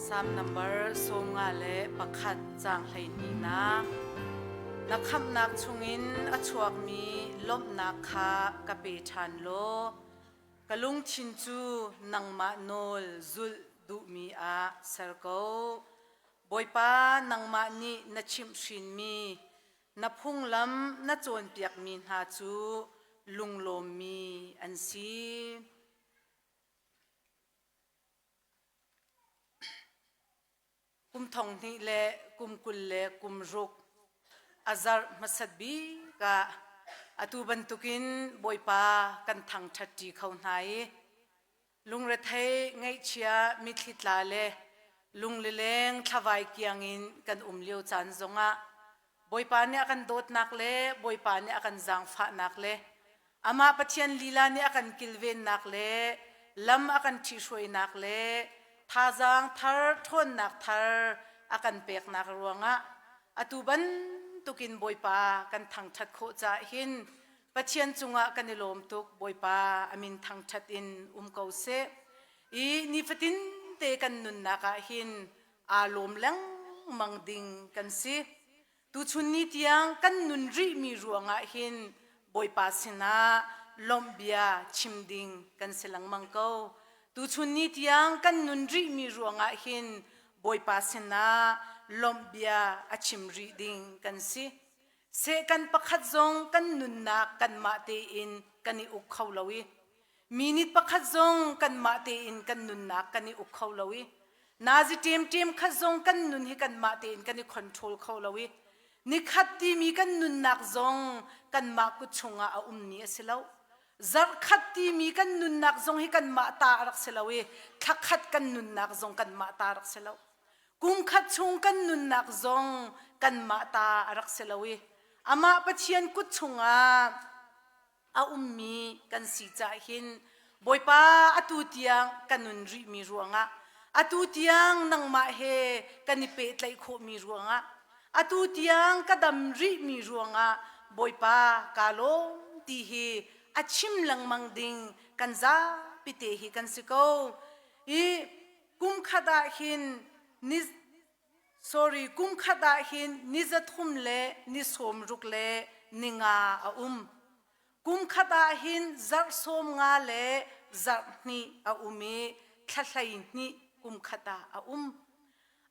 Salm number 51 caang 12nak. Na khamhnak chungin a chuakmi lawmhnak kha ka pe ṭhan law ka lungthin cu nangmah nawl zulh duhmi ah ser ko. Bawipa nangmah nih na chimhhrinmi na phunglam na cawnpiakmi hna cu lunglawmmi an si. Kum thong hnih le kum 20 le kum ruk a zarh hmasat bik ah atu bantukin Bawipa kan thangṭhatṭi kho hna i lungrethei ngaihchia mitthli tla le lunglileng thlavai kiang in kan um lio caan zongah Bawipa nih a kan dawtnak le Bawipa nih a kan zaangfahnak le Amah Pathian lila nih a kan kilvennak le lam a kan ṭhihruainak le thazaang thar ṭhawnnak thar a kan peknak ruangah atu bantukin Bawipa kan thangṭhat khawh caah hin Pathian cungah kan i lawm tuk. Bawipa a min thangṭhat in um ko seh. I nifatin te kan nunnak ah hin aa lawm lengmang ding kan si. Tuchun ni tiang kan nun rihmi ruangah hin Bawipa sinah lawmh bia chim ding kan si lengmang ko. Tuchun ni tiang kan nun rihmi ruangah hin Bawipa sinah lawmh bia a chim rih ding kan si. Sehkan pakhat zong kan nunnak kanmah tein kan i uk kho lo i minute pakhat zong kanmah tein kan nunnak kan i uk kho lo i nazi ṭemṭem khat zong kan nun hi kanmah tein kan i control kho lo i nikhat timi kan nunnak zong kanmah kut chungah a ummi a si lo zarhkhat timi kan nunnak zong hi kanmah ta a rak si lo i thlakhat kan nunnak zong kanmah ta a rak si lo kumkhat chung kan nunnak zong kanmah ta a rak si lo i amah Pathian kut chungah a ummi kan si cah hin Bawipa atu tiang ka nun rihmi ruangah atu tiang nangmah he kan i pehtlaih khawhmi ruangah atu tiang ka dam rihmi ruangah Bawipa kaa lawm ti hi a chim lengmang ding kan zapi te hi kan si ko i kum khat ah hin ni sorry kum khat ah hin ni zathum le ni sawm ruk le ni nga a um kum khat ah hin zarh sawm nga le zarh hnih a um i thla hlei hnih kum khat ah a um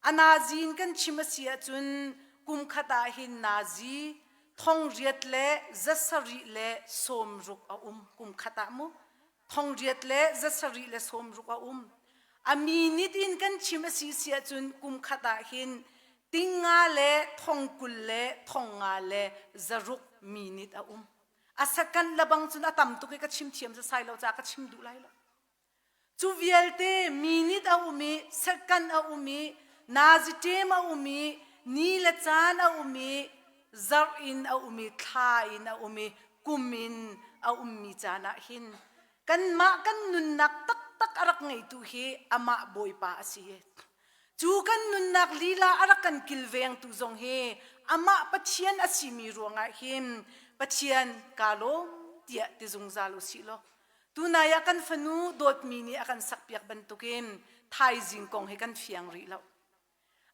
a nazi in kan chim a si ahcun kum khat ah hin nazi thong riat le zasarih le sawm ruk a um kum khat ah mu thong riat le zasarih le sawm ruk a um. A minute in kan chim a si si ahcun kum khat ah hin tinga le thong 20 le thong nga le zaruk minute a um. A second lebang cun a tam tuk i ka chim thiam sai lo caah ka chim duh lai lo. Cu vialte minute a um i second a um i nazi ṭem a um i ni le caan a um i zarh in a um i thla in a um i kum in a ummi caan ah hin kanmah kan nunnak taktak a rak ngeitu hi amah Bawipa a si. Cu kan nunnak lila a rak kan kilvengtu zong hi amah Pathian a simi ruangah hin Pathian kaa lawm tiah ti zungzal u sih law tunai ah kan fanu dawtmi nih a kan sakpiak bantukin thaizing kong hi kan fiang rih lo.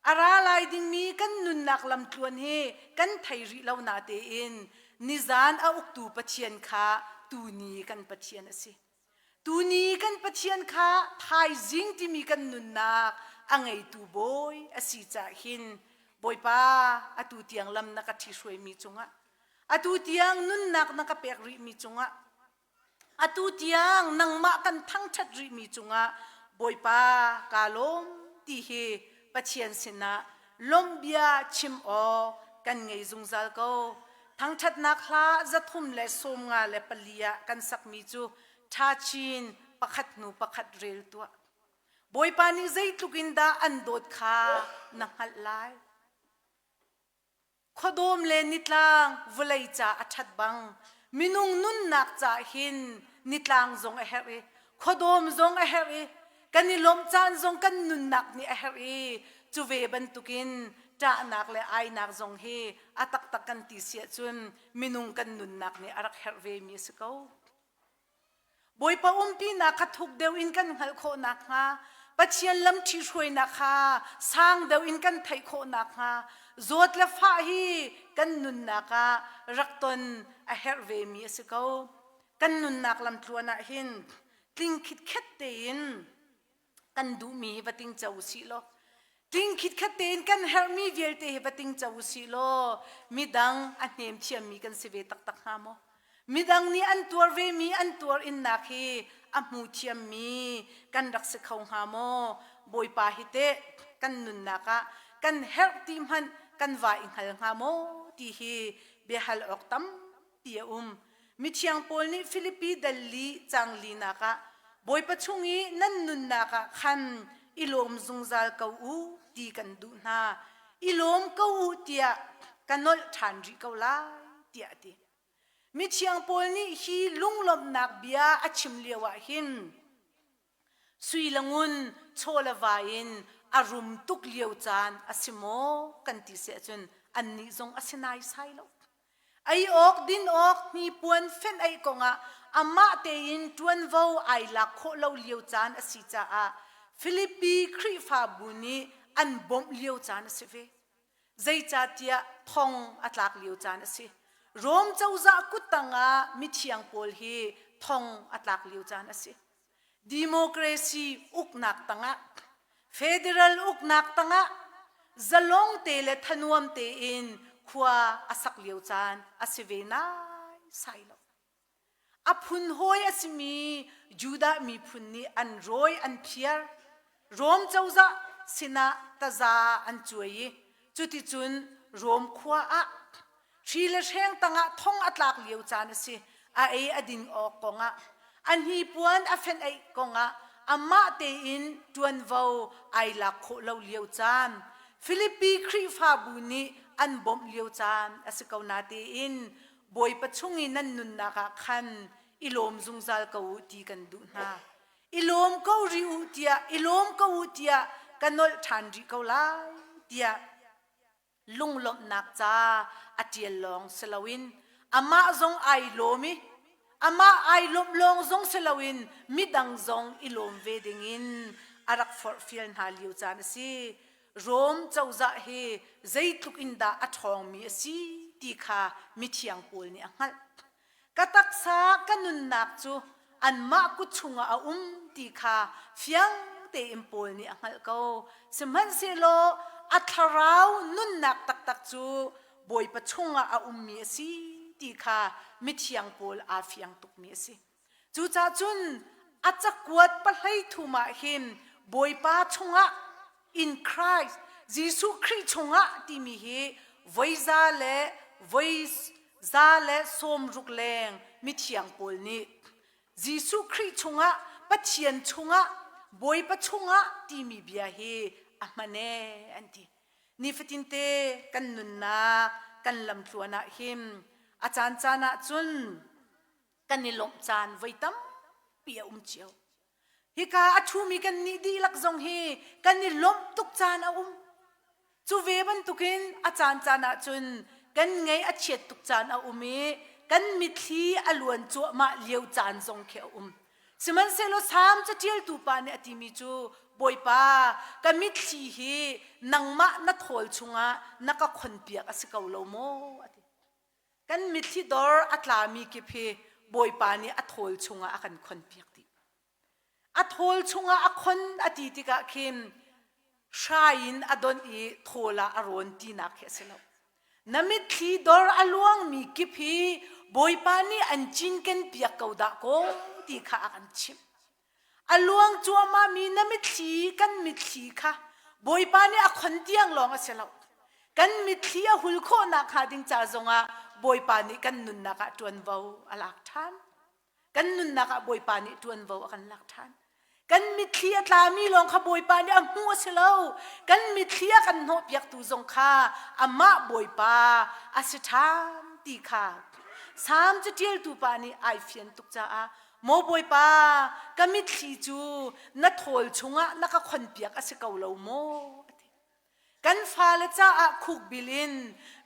A ra lai dingmi kan nunnak lamtluan hi kan thei rih lo natein nizan a uktu Pathian kha tuni kan Pathian a si. Tuni kan Pathian kha thaizing timi kan nunnak a ngeitu bawi a si cah hin Bawipa atu tiang lam na ka ṭhihruaimi cungah atu tiang nunnak na ka pek rihmi cungah Atu tiang nangmah kan thangṭhat rihmi cungah Bawipa kaa lawm ti hi Pathian sinah lawmhbia chim awk kan ngei zungzal ko. Thangṭhatnak hla 354 ah kan sakmi cu ṭha chin pakhat hnu pakhat rel tuah. Bawipa nih zeitluk in dah an dawt kha na hngalh lai. Khuadawm le nitlang vawlei ca a ṭhat bang minung nunnak ca hin nitlang zong a herh i khuadawm zong a herh i kan i lawmh caan zong kan nunnak nih a herh i cu ve bantukin ṭahnak le ainak zong hi a taktak kan ti si ahcun minung kan nunnak nih a rak herh vemi a si ko. Bawipa umpinak kha thuk deuh in kan hngalh khawh nakhnga. Pathian lam ṭhihruainak kha sang deuh in kan theih khawh nakhnga zawt le fah hi kan nunnak ah rak ton a herh vemi a si ko. Kan nunnak lamtluan ah hin tling khitkhet tein kan duhmi hi va tingco usih law tling khitkhat tein kan herhmi vialte hi va tingco usih law midang a hnem thiammi kan si ve taktak hnga maw? Midang nih an tuar vemi an tuar innak hi a hmu thiammi kan rak si kho hnga maw? Bawipa hi teh kan nunnak ah kan herh ti hmanh kan va i hngal hnga maw ti hi biahal awk tampi a um. Mithiang Paul nih Filipi dal li cang linak ah Bawipa chung i nan nunnak ah khan i lawm zungzal ko u ti kan duh hna. I lawm ko u tiah ka nolh ṭhan rih ko lai tiah a ti. Mithiang Paul nih hi lunglawmhnak bia a chim lioah hin sui le ngun chaw le va in a rum tuk lio caan a si maw kan ti si ahcun annih zong a si naisai lo. Ei awk din awk hnipuan fenh aih kongah amah tein ṭuanvo ai lak khawh lo lio caan a si caah Filipi Khrihfabu nih an bawmh lio caan a si ve. Zeicahtiah thong a tlak lio caan a si. Rom cozah kuttang ah mithiang pawl hi thong a tlak lio caan a si. Democracy uknak tangah, federal uknak tangah zalong te le thanuam tein khua a sak lio caan a si ve naisai lo. A phun hawi a simi Judah miphun nih an rawi an phiar. Rom cozah sinah taza an cuai i cuticun Rom khua ah hri le hreng tangah thong a tlak lio caan a si. A ei a din awk kongah, a hnipuan a fenh aih kongah amah tein ṭuanvo ai lak khawh lo lio caan, Filipi Khrihfabu nih an bawmh lio caan a si ko natein Bawipa chung i nan nunnak ah khan i lawm zungzal ko u ti kan duh hna. I lawm ko rih u tiah i lawm ko u tiah ka nolh ṭhan rih ko lai tiah lunglawmhnak ca a ṭial lawng si loin amah zong ai lawm i amah ai lawmh lawng zong si loin midang zong i lawm ve dingin a rak forhfial hna lio caan a si. Rom cozah hi zeitluk in dah a ṭhawngmi a si ti kha mithiang Paul nih a hngalh. Ka taksa ka nunnak cu anmah kut chungah a um ti kha fiang tein Paul nih a hngalh ko. Sihmanhsehlaw a thlarau nunnak taktak cu Bawipa chungah a ummi a si ti kha mithiang Paul aa fiang tukmi a si. Cucaah cun a cakuat pahlei thum ah hin Bawipa chungah in Christ Jesuh Khrih chungah timi hi voi za le voi za le sawmruk leng mithiang pawl nih Jesuh Khrih chungah Pathian chungah Bawipa chungah timi bia hi a hman ee an ti. Nifatinte kan nunnak kan lamtluan ah hin a caancaan ah cun kan i lawmh caan voi tampi a um cio. Hika a ṭhumi kan nih dihlak zong hi kan i lawmh tuk caan a um. Cu ve bantukin a caan caan ahcun kan ngaih a chiat tuk caan a um i kan mitthli a luan cuahmah lio caan zong khi a um. Sihmanhsehlaw Salm caṭialtu pa nih a timi cu Bawipa, ka mitthli hi nangmah na thawl chungah na ka khonpiak a si ko lo maw? a ti. Kan mitthli dor a tlami kip hi Bawipa nih a thawl chungah a kan khonpiak dih. A thawl chungah a khon a ti tikah khin hrai in a donh i thawl ah a rawn tinak khi a si lo. Na mitthli dor a luangmi kip hi Bawipa nih an cinken piak ko dah kaw ti kha a kan chimh. A luang cuahmahmi na mitthli kan mitthli kha Bawipa nih a khon tiang lawng a si lo. Kan mitthli a hul khawhnak hnga ding ca zongah Bawipa nih kan nunnak ah ṭuanvo a lak ṭhan. Kan nunnak ah Bawipa nih ṭuanvo a kan lak ṭhan. Kan mitthli a tlami lawng kha Bawipa nih a hmuh a si lo. Kan mitthli a kan hnawhpiaktu zong kha amah Bawipa a si ṭhan ti kha Salm caṭialtu pa nih ai fian tuk caah Maw Bawipa, ka mitthli cu na thawl chungah na ka khonpiak a si ko lo maw? A ti. Kan fale caah khukbil in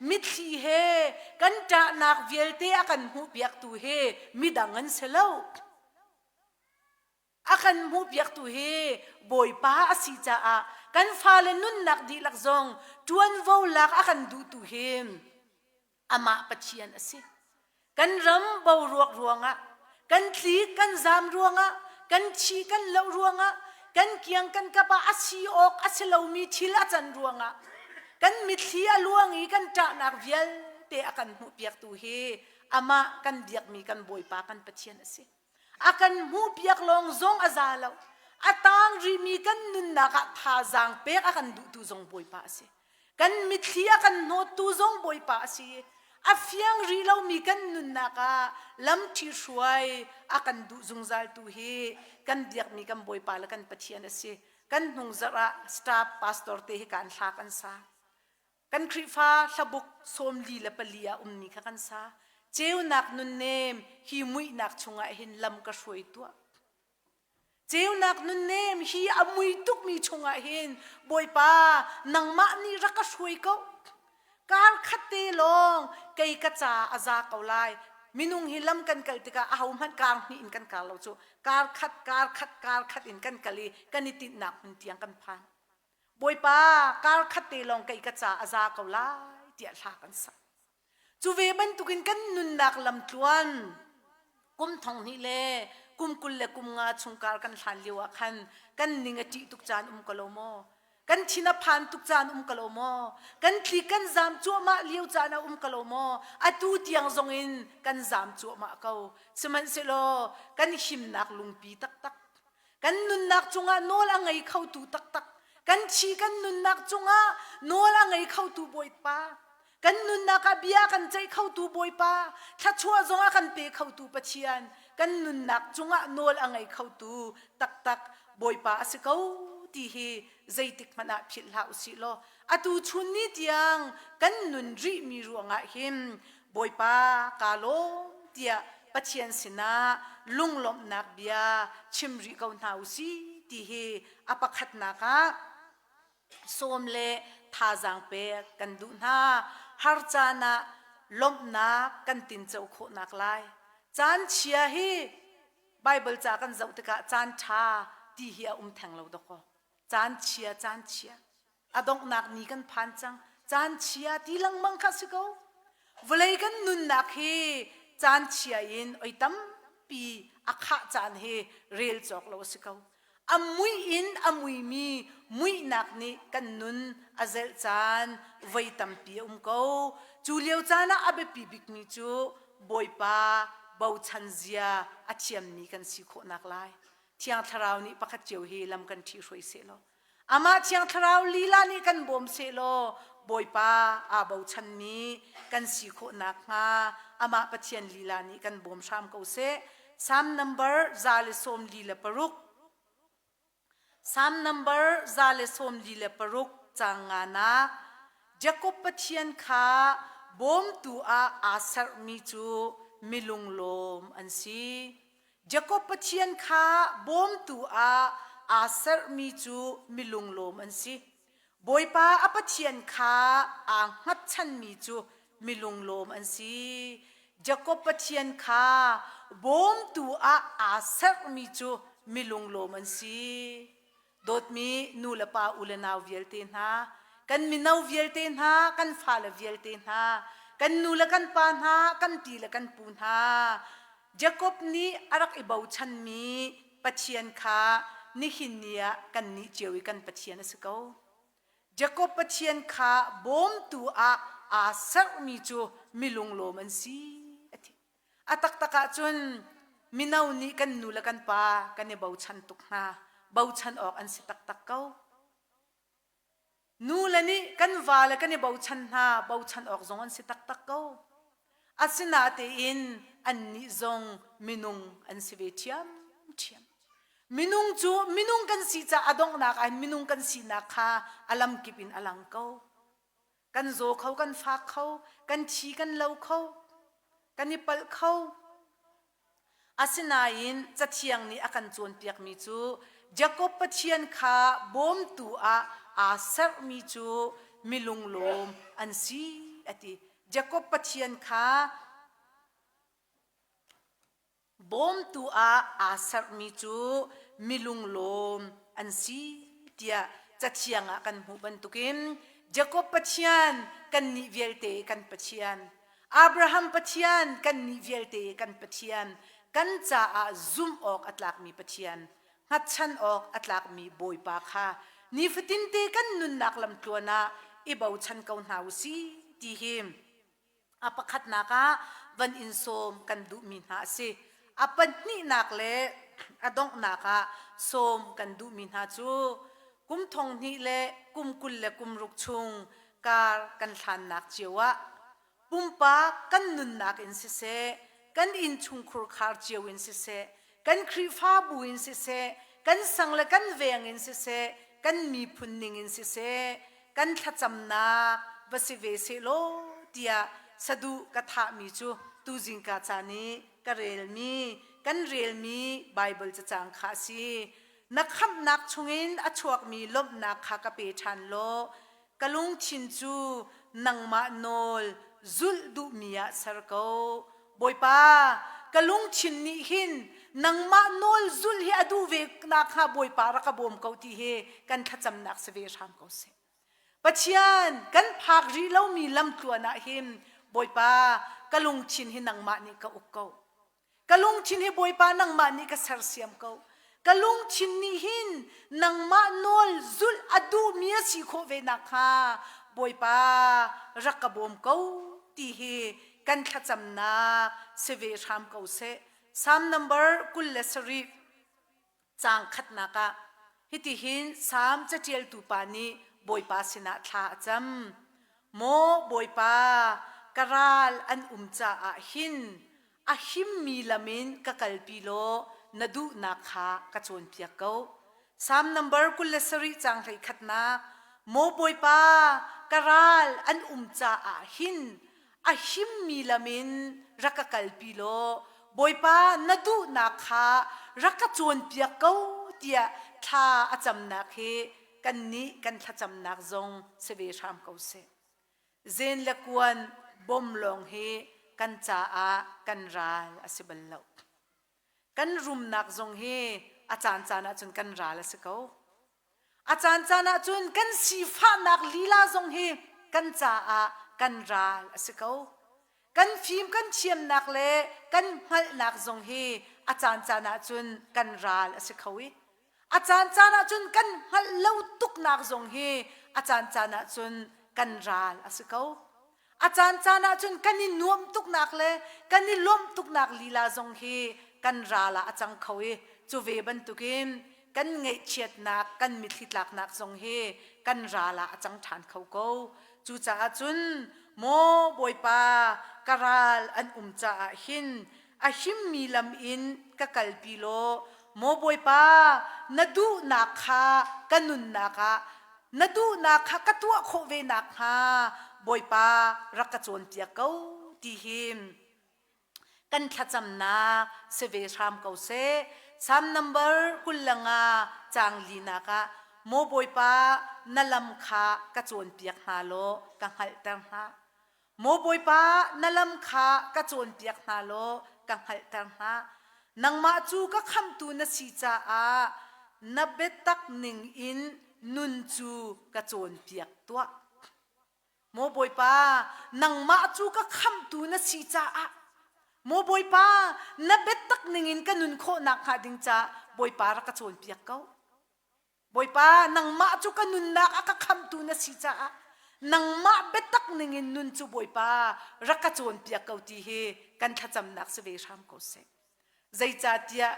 mitthli he kan ṭahnak vialte a kan hmuhpiaktu hi midang an si lo. A kan hmuhpiaktu hi Bawipa a si caah kan fale nunnak dihlak zong ṭuanvo lak a kan duhtu hi amah Pathian a si. Kan ram boruak ruangah, kan tlik kan zaam ruangah, kan thi kan loh ruangah, kan kiang kan kap ah a si awk a si lomi thil a can ruangah, kan mitthli a luang i kan ṭahnak vialte a kan hmuhpiaktu hi amah kan biakmi kan Bawipa kan Pathian a si. A kan hmuhpiak lawng zong a za lo. A tang rihmi kan nunnak ah thazaang pek a kan duhtu zong Bawipa a si. Kan mitthli a kan hnawttu zong Bawipa a si. A fiang rih lomi kan nunnak ah lam ṭhihruai a kan duh zungzaltu hi kan biakmi kan Bawipa le kan Pathian a si. Kan hnungzarh ah staff pastor te hi kan hla kan sa. Kan Khrihfa hlabuk 44 ah ummi kha kan sa. Ceunak nunnem hi muihnak chungah hin lam ka hruai tuah. Ceunak nunnem hi a mui tukmi chungah hin Bawipa nangmah nih rak ka hruai ko. Kar khat te lawng kei ka ca a za ko lai. Minung hi lam kan kal tikah ahohmanh kar hnih in kan kar lo cu. Kar khat, kar khat, kar khat in kan kal i kan i tinhnak hmun tiang kan phan. Bawipa kar khat te lawng kei ka ca a za ko lai tiah hla kan sak. Cu ve bantukin kan nunnak lamtluan kum thong hnih le kum 25 chung kar kan hlan lio ah khan kan ning a ṭih tuk caan um ko lo maw? Kan thin a phan tuk caan um ko lo maw? Kan tli kan zaam cuahmah lio caan a um ko lo maw? Atu tiang zong in kan zaam cuahmah ko. Sihmanhsehlaw kan himnak lungpi taktak kan nunnak cungah nawl a ngei khotu taktak kan thi kan nunnak cungah nawl a ngei khotu Bawipa kan nunnak ah bia kan ceih khotu Bawipa thluachuah zong a kan pe khotu Pathian kan nunnak cungah nawl a ngei khotu taktak Bawipa a si ko ti hi zeitik hmanh ah philh hlah usih law atu chun ni tiang kan nun rihmi ruangah hin Bawipa kaa lawm tiah Pathian sinah lunglawmhnak bia chim rih ko hna u si ti hi a pakhatnak ah sawm le thazaang pek kan duh hna. Har caan ah lawmhnak kan tinco khawhnak lai. Caan chia hi Baibal ca kan zoh tikah caan ṭha ti hi a um theng lo dawkaw. Caan chia, caan chia. A donghnak ni kan phan cang. Caan chia ti lengmang kha si ko. Vawlei kan nunnak hi caan chia in oi tampi a khah caan hi rel cawk lo a si ko. A mui in a muimi muihnak nih kan nun a zelh caan voi tampi a um ko. Cu lio caan ah a biapi bikmi cu Bawipa bochan zia a thiammi kan si khawhnak lai. Thiang Thlarau nih pakhat cio hi lam kan ṭhihruai sehlaw Amah Thiang Thlarau lila nih kan bawm sehlaw Bawipa aa bochanmi kan si khawh nakhnga amah Pathian lila nih kan bawm hram ko seh. Psalm number 146 Psalm number 146 caang nganak Jakob Pathian kha bawmtu ah aa serhmi cu milunglawm an si. Jakob Pathian kha bawmtu ah aa serhmi cu milunglawm an si. Bawipa a Pathian kha aa hngatchanmi cu milunglawm an si. Jakob Pathian kha bawmtu ah aa serhmi cu milunglawm an si. Dawtmi nu le pa u le nau vialte hna, kan mino vialte hna, kan fale vialte hna, kan nu le kan pa hna, kan pi le kan pu hna, Jakob nih a rak i bochanmi Pathian kha nihin ni ah kannih cio i kan Pathian a si ko. Jakob Pathian kha bawmtu ah aa serhmi cu milunglawm an si a ti. A taktak ahcun mino nih kan nu le kan pa kan i bochan tuk hna. Bochan awk an si taktak ko. Nu le nih kan vale kan i bochan hna, bochan awk zong an si taktak ko. Asinatein annih zong minung an si ve ṭhiamṭhiam. Minung cu minung kan si caah a donghnak ah minung kan sinak kha a lamkip in a lang ko. Kan zaw kho, kan fak kho, kan thi kan lo kho, kan i palh kho. Asinain Cathiang nih a kan cawnpiakmi cu Jakob Pathian kha bawmtu ah aa serhmi cu milunglawm an si a ti. Jakob Pathian kha bawmtu ah aa serhmi cu milunglawm an si tiah Cathiang ah kan hmuh bantukin Jakob Pathian kannih vialte kan Pathian, Abraham Pathian kannih vialte kan Pathian, kan caah zumh awk a tlakmi Pathian, hngatchan awk a tlakmi Bawipa kha nifatinte kan nunnak lamtluan ah i bochan ko hna u sih ti hi a pakhatnak ah van in sawm kan duhmi hna a si. A pahnihnak le a donghnak ah sawm kan duhmi hna cu kum thong hnih le kum 20 le kum ruk chung kar kan hlannak cio ah pumpak kan nunnak in siseh, kan innchungkhur khar cio in siseh, kan Khrihfabu in siseh, kan sang le kan veng in siseh, kan miphun ning in siseh, kan thlacamnak va si ve sehlaw tiah saduh ka thahmi cu tuzingka caan i ka relmi, kan relmi Baibal cacang kha a si. Na khamhnak chungin a chuakmi lawmhnak kha ka pe ṭhan law ka lungthin cu nangmah nawl zulh duhmi ah ser ko. Bawipa, ka lungthin nih hin nangmah nawl zulh hi a duh ve nakhnga Bawipa rak ka bawm ko ti hi kan thlacamnak si ve hram ko seh. Pathian, kan phak rih lomi lamtluan ah hin Bawipa, ka lungthin hi nangmah nih ka uk ko. Ka lungthin hi Bawipa nangmah nih ka sersiam ko. Ka lungthin nih hin nangmah nawl zulh a duhmi a si khawh ve nakhnga Bawipa rak ka bawm ko ti hi kan thlacamnak si ve hram ko seh. Psalm number 27 Caang khatnak ah hitihin Salm caṭialtu pa nih Bawipa sinah thla a cam. Maw Bawipa, ka ral an um caah hin a himmi lam in ka kalpi law na duhnak kha ka cawnpiak ko. Salm number 27 caang 11nak Maw Bawipa, ka ral an um caah hin a himmi lam in rak ka kalpi law Bawipa na duhnak kha rak ka cawnpiak ko tiah thla a camnak hi kannih kan thlacamnak zong si ve hram ko seh. Zen le kuan bom lawng hi kan caah kan ral a si bal lo. Kan rumnak zong hi a caancaan ahcun kan ral a si ko. A caancaan ahcun kan sifahnak lila zong hi kan caah kan ral a si ko. Kan fim kan thiamnak le kan hngalhnak zong hi a caancaan ahcun kan ral a si kho i a caancaan ahcun kan hngalh lo tuknak zong hi a caancaan ahcun kan ral a si ko. A caancaan ahcun kan i nuamh tuknak le kan i lawmh tuknak lila zong hi kan ral ah a cang kho i cu ve bantukin kan ngaihchiatnak, kan mitthli tlaknak zong hi kan ral ah a cang ṭhan kho ko. Cucaah cun maw Bawipa ka ral an um caah hin a himmi lam in ka kalpi law maw Bawipa na duhnak kha ka nunnak ah na duhnak kha ka tuah khawh ve nakhnga Bawipa rak ka cawnpiak ko ti hi kan thlacamnak si ve hram ko seh. Psalm number 25 caang linak ah Maw Bawipa na lam kha ka cawnpiak hna law ka hngalhter hna. Maw Bawipa, na lam kha ka cawnpiak hna law ka hngalhter hna. Nangmah cu ka khamhtu na si caah na biatak ning in nun cu ka cawnpiak tuah. Maw Bawipa, nangmah cu ka khamhtu na si caah Maw Bawipa, na biatak ning in ka nun khawh nakhnga ding caah Bawipa rak ka cawnpiak ko. Bawipa, nangmah cu ka nunnak a ka khamtu na si caah nangmah biatak ningin nun cu Bawipa rak ka cawnpiak ko ti hi kan thlacamnak si ve hram ko seh. Zeicahtiah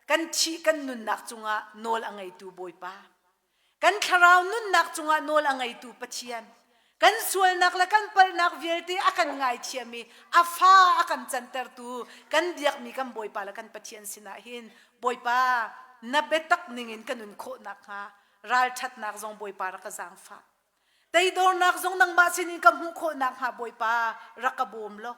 kan thih kan nunnak cungah nawl a ngeitu Bawipa, kan thlarau nunnak cungah nawl a ngeitu Pathian, kan sualnak le kan palhnak vialte a kan ngaithiam i a fa a kan cantertu kan biakmi kan Bawipa le kan Pathian sinah hin Bawipa na biatak ningin ka nun khawh nakhnga ralṭhatnak zong Bawipa rak ka zaangfah teidornak zong nangmah sinin ka hmuh khawh nakhnga Bawipa rak ka bawm law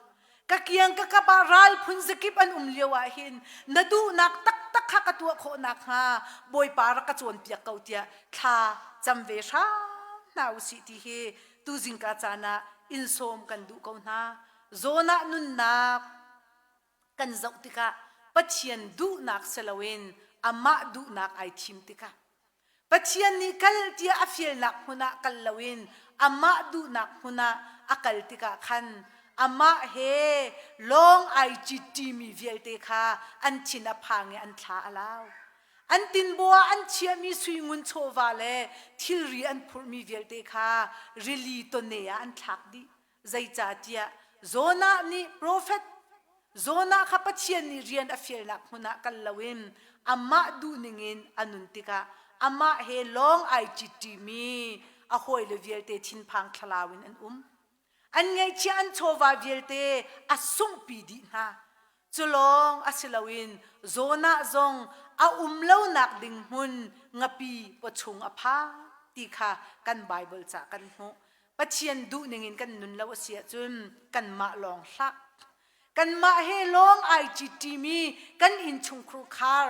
ka kiang ka kap ah ral phun zakip an um lio ah hin na duhnak taktak kha ka tuah khawh nakhnga Bawipa rak ka cawnpiak ko tiah thla cam ve hram hna usih ti hi tuzingka caan ah in sawm kan duh ko hna. Zawn ah nunnak kan zoh tikah Pathian duhnak si loin amah duhnak ai thim tikah Pathian nih kal tiah a fialnak hmun ah kal loin amah duhnak hmun ah a kal tikah khan amah he lawng ai citṭimi vialte kha an thin a phang i an thla a lau. An tinbaw ah an chiahmi sui ngun chawva le thilri an phurhmi vialte kha rili tawne ah an thlak dih. Zeicahtiah Jonah nih profet Jonah kha Pathian nih rian a fialnak hmun ah kal loin amah duhning in a nun tikah amah he lawng ai citṭimi a hawile vialte thinphang thlalau in an um. An ngeihchiah an chawva vialte a sunghpi dih hna. Cu lawng a si loin Jonah zong a um lonak ding hmun ngapi pawchung a phan ti kha kan Baibal ca kan hmuh. Pathian duhning in kan nun lo a si ahcun kanmah lawng hlah. Kanmah he lawng ai ṭiṭimi kan innchungkhur khar,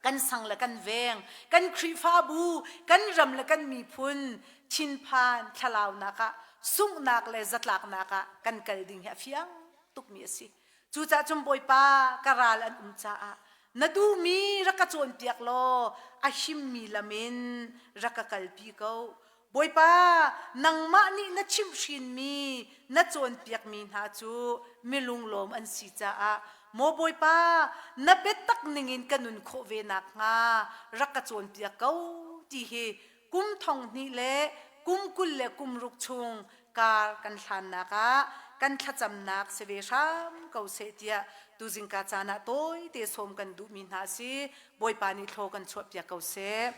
kan sang le kan veng, kan Khrihfabu, kan ram le kan miphun thinphan thlalaunak ah sunghnak le zatlaknak ah kan kal ding hi a fiang tukmi a si. Cucaah cun Bawipa ka ral an um caah na duhmi rak ka cawnpiak law a himmi lam in rak ka kalpi ko. Bawipa, nangmah nih na chimhhrinmi, na cawnpiakmi hna cu milunglawm an si caah maw Bawipa, na biatak ningin ka nun khawh ve nakhnga rak ka cawnpiak ko ti hi kum thong hnih le kum 20 le kum ruk chung kar kan hlannak ah kan thlacamnak si ve hram ko seh tiah tuzingka caan ah tawite sawm kan duhmi hna a si. Bawipa nih thlaw kan chuahpiak ko seh.